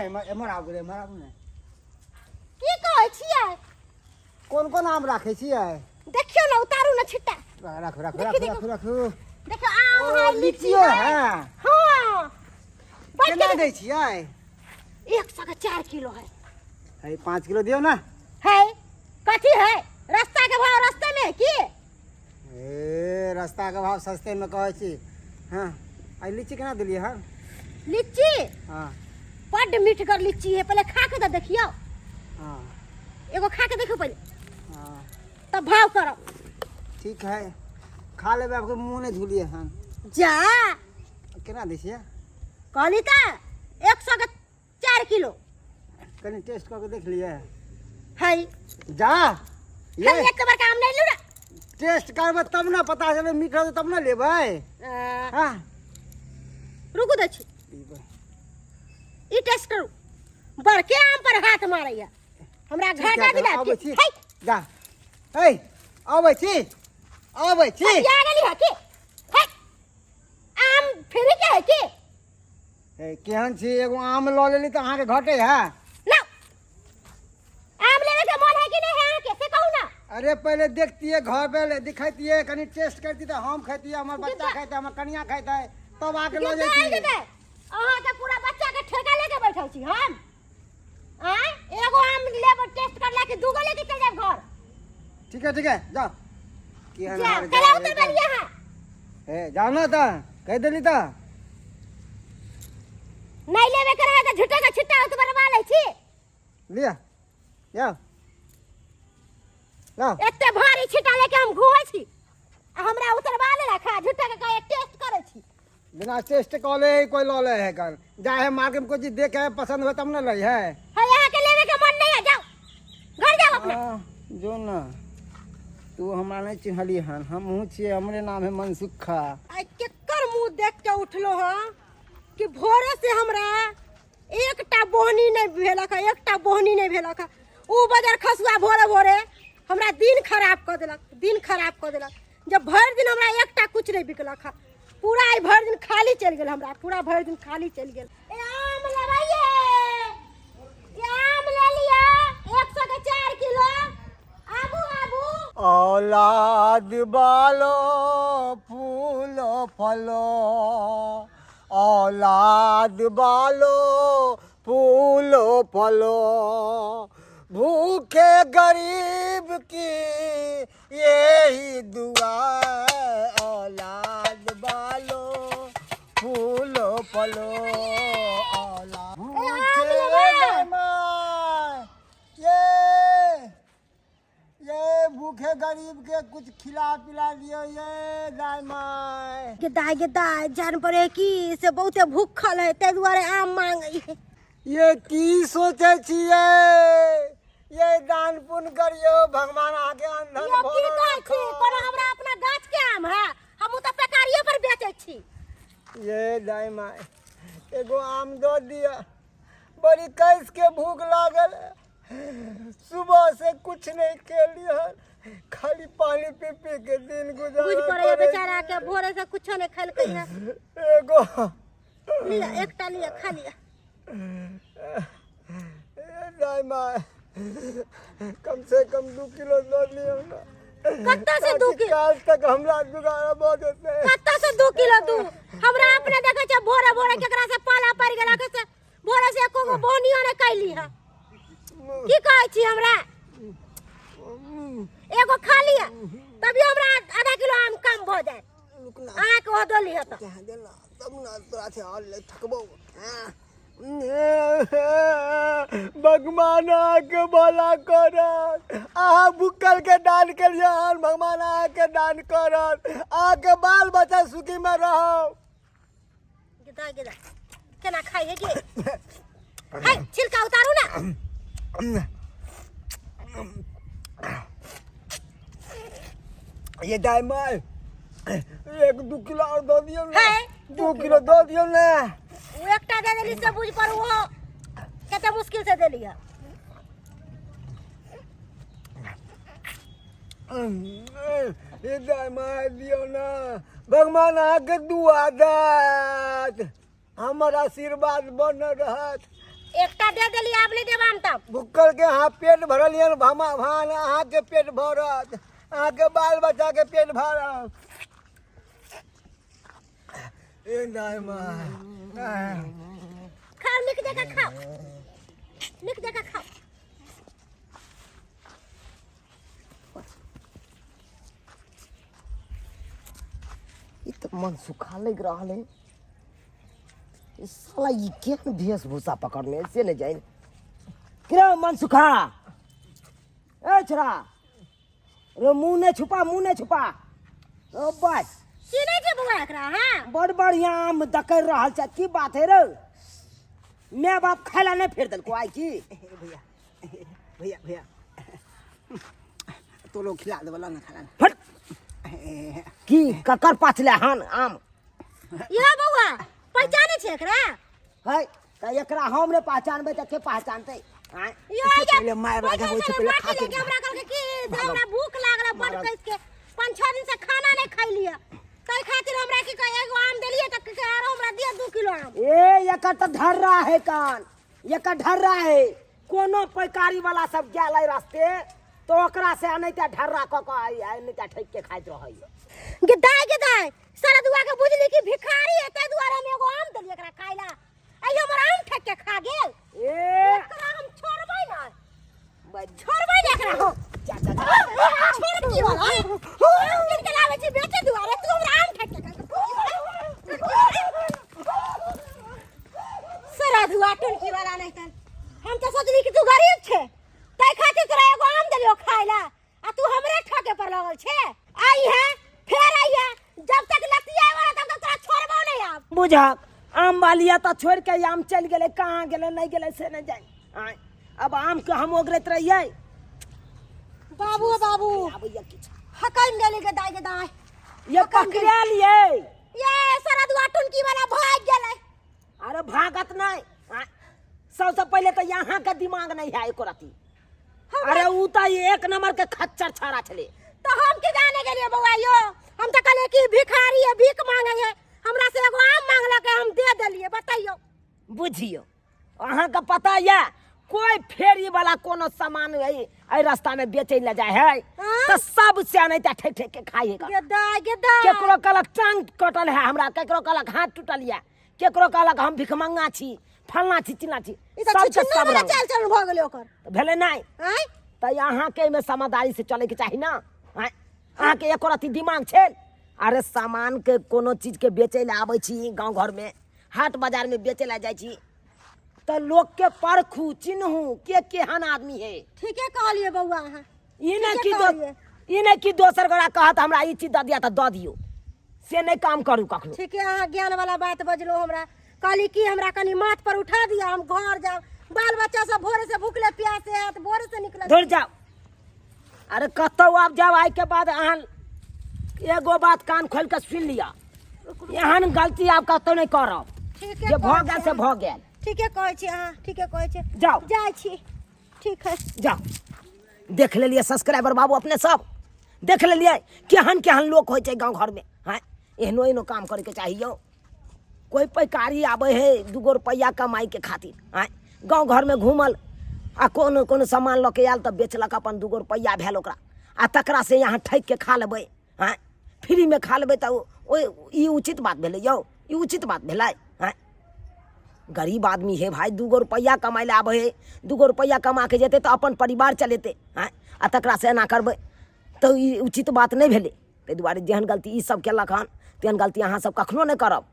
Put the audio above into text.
एम्हर एम्हर आबू एम्हर आबू ने। की कहै छियै? कोन कोन आम राखै छियै? देखियौ ने, उतारू ने छिट्टा। राखू राखू। देखियौ, राखू। देखियौ। राखू राखू। देखियौ, आम ओ, है, लीची लीचियो है। है। हाँ, बैठ केना के। दै छियै? 100 के 4 किलो है। है, 5 किलो दियौ ने। है, कथी है? रास्ता के भाव रास्ते में की? ए, रास्ता के भाव सस्ते में कहै छी। हाँ, आ लीची केना देलियै हन? लीची? हाँ। बड्ड मीठगर लीची है, पहले खा के तो देखियौ। एगो खा के देखियौ पहले। तब भाव करो। ठीक है, खा लेबै। आपके मुँह नहि धुलियै हन। जा। केना दै छियै? कहली तऽ 100 के 4 किलो। कनि टेस्ट कऽ के देख लियै। है। जा। है। ये एक बड़का आम नहीं लू ना। टेस्ट करबै तब ने पता चलबै, मीठ रहतै तब ने लेबै। हाँ। रुकू, दै छी। ई टेस्ट करू। बड़के आम पर हाथ मारैया, हमरा ठीक घाटा है, दिला। अबै छी। है। जा है, अबै छी, अबै छी। आ गेली है की? है, आम फ्री के है की? ए, केहन छी? एगो आम लऽ लेली तऽ अहाँके घटे है? ना, आम लेवे के मन है कि नहीं है अहाँके, से कहू ना। अरे, पहले देखतिए, घर पे दिखैतिए, कनि टेस्ट करती तऽ हम खैतिए, हमर बच्चा खैते, हमर कनिया खैते, तब आके लऽ जैती। अहाँके पूरा बच्चा के ठेका लेके बैठल छी हम? आँय, एगो आम लेब टेस्ट कर के, दूगो लेके चल जाब घर? ठीक है, ठीक है, जाओ। केहन जा। हार कल जाए उतर गेलियै अहाँ। ए, जाओ ना तऽ, कहि देली तऽ। नहीं लेवे के रहे तऽ झूठे के छिट्टा उतरवा लै छी। लिअ, जाओ जाओ। एते भारी छिट्टा लेके हम घूमै छी आ हमरा उतरवा लेलक है। झूठे के कहे टेस्ट करै छी। बिना टेस्ट कऽ ले कोई लऽ ले है कन जाए है मार्केट में, कोई चीज देखे है, पसंद हो तब ना लै है। है, अहाँ के लेवे के मन नहीं है, जाओ घर जाओ अपना। आ, जो ना, तू हमरा नहीं चिन्हली हन। हमहूँ छियै, हमरे नाम है मनसुखा। आइ केकर मुंह देख के उठलो हँ कि भोरे से हमरा एकटा बोहनी नहीं भेलक है, एकटा बोहनी नहीं भेलक है। ऊ बजर खसुआ भोरे भोरे हमरा दिन खराब कऽ देलक, दिन खराब कऽ देलक। जब भरि दिन हमरा एकटा कुछ नहीं बिकलक है, पूरा आइ भरि दिन खाली चलि गेल हमरा, पूरा भरि दिन खाली चलि गेल। ए, आम लेबैये? ए, आम ले लिअ, 100 के 4 किलो। आबू आबू। औलाद बालो फूलो फलो, औलाद बालो फूलो फलो, भूखे गरीब की यही दुआ है, औलाद बालो फूलो फलो, औलाद भूखे गरीब, ये भूखे गरीब के कुछ खिला पिला दियो ये दाई माय। गे दाय, गे दाय, जान पड़े की से बहुते भूखल है, ताहि दुआरे आम मांगे है। ये की सोचे छियै ये? दान पुण्य करियो, भगवान आगे अंधन यो की भरल कहै छी? कोनो हमरा अपना गाछ के आम है? हमहूँ तऽ पेकारिये पर बेचै छी। ये दाई माय, एगो आम दऽ दिअ। बड़ी कैस के भूख लागल है। सुबह से कुछ नहीं खेली हन, खाली पानी पी पी के दिन गुजारा बुझ पड़ैया करै बेचारा के भोरे से कुछो नहि खेलकै है। छी। एगो लिअ, एकटा लिअ, खा लिअ। दाई माय, कम से कम 2 किलो दऽ दियौ ना। कतऽ से 2 ताकि किलो? काल्हि तक हमरा जुगाड़ भऽ जेतै। कतऽ से 2 किलो दू? हमरा अपने देखै छै, भोरे भोरे केकरा से पाला पड़ि गेला से भोरे से एको गो बोनियो नहि कैली है। की कहै छी हमरा? एगो खा लिअ, तभियो हमरा आधा किलो आम कम भऽ जायत। रुक ना। अहाँके ओ दऽ लिअ तऽ। कहाँ देना तब ना तोरा से और ले थकबो। भगवान अहाँके भला करत। अहाँ भूखल के दान केलियै हन, भगवान अहाँके दान करत। अहाँके बाल बच्चा सुखी में रहब। गे गे, केना खाइ है गे? है, छिलका उतारू ना। ये दाई माय, 1-2 किलो और दऽ दियौ ने। है, 2 किलो दऽ दियौ ने। ओ एकटा दे देली से बुझ पर वो कते मुश्किल से देली है। ये दाई माय, दियौ ना। भगवान अहाँके दुआ देत, हमर आशीर्वाद बनल रहत। एकटा दे देली, आब नहि देब आम तब। भुक्कल के अहाँ पेट भरल यन भामा भान, अहाँके पेट भरत, अहाँके बाल बच्चा के पेट भरत। ए दाय माँ, खाओ निक जगह, खाओ निक जगह खाओ। ई तऽ मन सुखा लागि रहल है। ई साला ई केहन वेशभूषा पकड़ने है, से नहि जानि। के मन सुखा? ए छोरा रे, मुँह नहि छुपा, मुँह नहि छुपा। ओ बस चिन्है छै बौआ एकरा? हाँ, बड़ बढ़िया आम दकड़ रहल छै। की बात है रे, माय बाप खाय ला नहि फेर देलको आइ की? भैया भैया भैया, तो लोग खिला दे वाला ना खाना। फट की ककर पाछले हन आम? यो बौआ, पहचाने छै एकरा? है तऽ एकरा हम नहि पहचानबै तऽ के पहचानतै? आँय? यो इससे ये पहले मार बैठल लगा होइ छै, छलै, पहिले बाटी खा के लेके हमरा कहलकै कि से हमरा भूख लागल बड कस के, 5-6 दिन से खाना नहीं खैलिए, तै खातिर हमरा की कहे एगो आम देलिए तऽ की कहे आरो हमरा दिअ 2 किलो आम। ए एकर तऽ ढर्रा है कान, एकर ढर्रा है। कोनो पैकारी वाला सब गेल है रास्ते तो ओकरा से अनैते ढर्रा कऽ कऽ अनैते ठकि के खाइत रहैए। गे दाय, गे दाय, सारा दुआ के बुझली कि भिखारी है, तै दुआरे हम एगो आम देलिए एकरा खाइला, आई हमर आम ठक के खा गेल। ए एकरा हम छोड़बै ना, छोड़बै ना एकरा हम। जा जा जा। छोड़ की वाला आम किन के लाबै छी बेचे दुआरे, तू हमरा आम ठक के खा। सारा दुआ टुनकी वाला नहीं तन। हम तो सोचली कि तू गरीब छे तै खातिर तोरा एगो आम देलियो खाइला, आ तू हमरे ठके पर लगल छे। आई है फेर आई है, जब तक लतियाए वाला तब तक तोरा छोड़बो नहीं आब। बुझक आम वालिया तऽ छोड़ि के आम चलि गेलै, कहाँ गेलै नहि गेलै से नहि जानि। आँय, अब आम के हम ओगरैत रहियै। बाबू बाबू, आबैया किछु हकम गेली गे दाई, गे दाई। ये पकड़ा लियै। ये सारा दुआ टुनकी वाला भाग गेलै। अरे भागत नहीं। आँय, सबसे पहले तो यहाँ के दिमाग नहीं है एको रती। अरे ऊ तो एक नंबर के खच्चर छाड़ा छले। तो हम के जाने गेलिए बौआ यो, हम तो कहलिए कि भिखारी है, भीख मांगे है, हमरा से एगो आम मांगलक है, हम दे देलिए। बताइयो। बुझियो अहाँके पता यऽ कोई फेरी वाला कोनो सामान एहि रास्ता में बेचै लए जाइ है हाँ? तऽ सब से अनैते ठेक ठेक के खाइ है। गे दाई, गे दाई। केकरो कहलक टांग कटल है हमरा, केकरो कहलक हाथ टूटल यऽ, केकरो कहलक हम भिखमंगा छी, फलना छी चिलना छी। ई तऽ सबके छुछुन्नर सब वाला रंग। चाल चलन भऽ गेलै ओकर। तऽ भेलै नहि? आँय? तऽ अहाँके एहिमे समझदारी से चलैके चाही ना। आँय, अहाँके एको रत्ती दिमाग छै? अरे सामान के कोनो चीज के बेचै लए आबै छी, गाँव घरमे हाट बाजारमे बेचै लए जाइ छी तऽ लोकके परखू चिन्हू के केहन आदमी है। ठीके कहलिए बौआ अहाँ। ई नहि ठीके कि कहलियै। ई नहि कि दोसर गोरा कहत हमरा ई चीज दऽ दिअ तऽ दऽ दियौ, से नहि काम करू कखनो। ठीके अहाँ ज्ञान वाला बात बजलहुँ। हमरा कहली कि हमरा कनी माथ पर उठा दिअ, हम घर जाउ, बाल बच्चा सब भोरे से भूखले प्यासे हैत, भोरे से निकलल। धुर जाओ, अरे कतौ आब जाओ। आइ के बाद अहाँ एगो बात कान खोल के सुनि लिअ, एहन गलती आब कतौ नहि करब। ठीके जे भऽ कहै गेल छी से अहाँ। भऽ गेल। ठीके कहै छी अहाँ, ठीके कहै छी। जाउ। जाइ छी, ठीक है। जाओ। देख लेलियै सब्सक्राइबर बाबू, अपने सब देख लेलियै केहन केहन लोक होइ छै गाँव घरमे। हँ, एहनो एहनो काम करैके चाही यौ। कोइ पैकारी आबै है दूगो रुपैआ कमाइके खातिर, आँय, गाँव घरमे घूमल आ कोनो कोनो सामान लऽ के आयल तऽ बेचलक, अपन दूगो रुपैआ भेल ओकरा, आ तकरा से यहाँ ठकि के खा लेबै, आँय, फ्रीमे खा लेबै तऽ ओहि ई उचित बात भेलै यौ? ई उचित बात भेलै? आँय, गरीब आदमी हे भाई, दूगो रुपैआ कमाइ लए आबै है, दूगो रुपैआ कमा के जेतै तऽ अपन परिवार चलेतै। आँय, आ तकरा से एना करबै तऽ ई उचित बात नहि भेलै। ताहि दुआरे जेहन गलती ई सब केलक हन तेहन गलती अहाँ सब कखनो नहि करब।